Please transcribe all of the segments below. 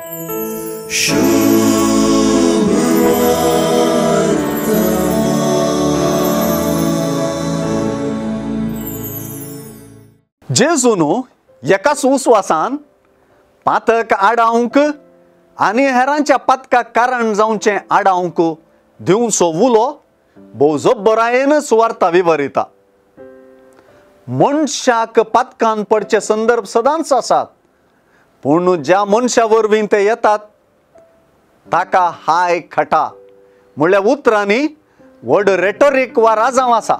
जेजून एकाच उस्वासान पातक आडावंक आनी हेरांच्या पातकाक कारण जावचें आडावंक दिवचो उलो भोव जबरायेन सुवार्ता विवरिता. मनशाक पातकान पडचे संदर्भ सदांच आसात, पूण ज्या मनशा वरवीं ते येतात ताका हाय खटा म्हणल्यार उतरांनी व्हड रेटोरीक वा राजांव आसा.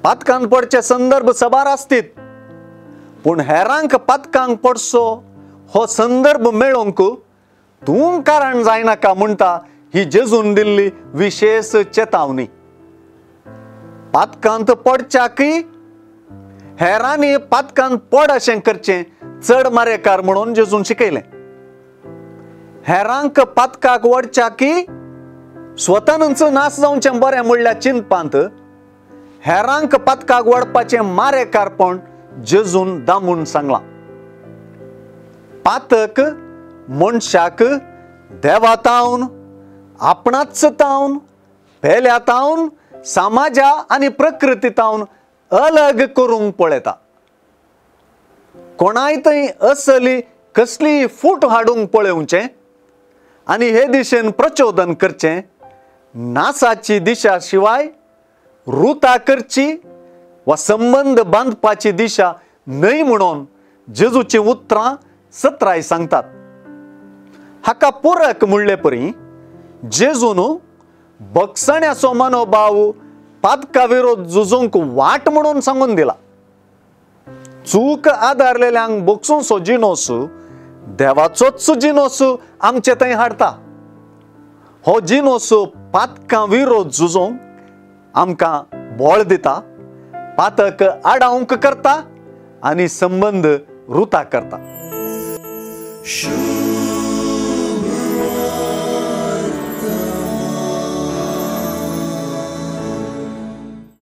पातकान पडचे संदर्भ सबार आसतीत, पूण हेरांक पातकांक पडचो हो संदर्भ मेळोवंक तूं कारण जायनाका म्हणटा ही जेजून दिल्ली विशेष चेतावणी. पातकांत पडच्याकय हेरांनी पातकांत पड अशें करचें चड मारेकार म्हणून जेजून शिकयलें. हेरांक पातकाक वडच्याकय स्वतानच नाश जावचें बरें म्हणल्यार चिंतपांत हेरांक पातकाक वडपाचें मारेकारपण जेजून दामून सांगलां. पातक मनशाक देवा तावन, आपणाच तावन, पेल्या तावन, समाजा आनी प्रकृती तावन अलग करूंक पळयता. कोणाय थंय असली कसलीय फूट हाडूंक पळोवचें आनी हे दिशेन प्रचोदन करचें नासाची दिशा शिवाय रुता करची वा संबंद बांदपाची दिशा न्हय म्हणून जेजूची उतरां सत्राय सांगतात. हाका पुरक म्हणले परी जेजून बक्षण्याचो मनोभाव पातका विरोध झुजूंक वाट म्हणून सांगून दिला. चूक आदारलेल्यांक बक्षूंचो जिनोस देवाचोच जिनोस आमचे थंय हाडटा. हो जिनोस पातकां विरोध झुजूंक आमकां बळ दिता, पातक आडावंक करता आनी संबंद रुता करता.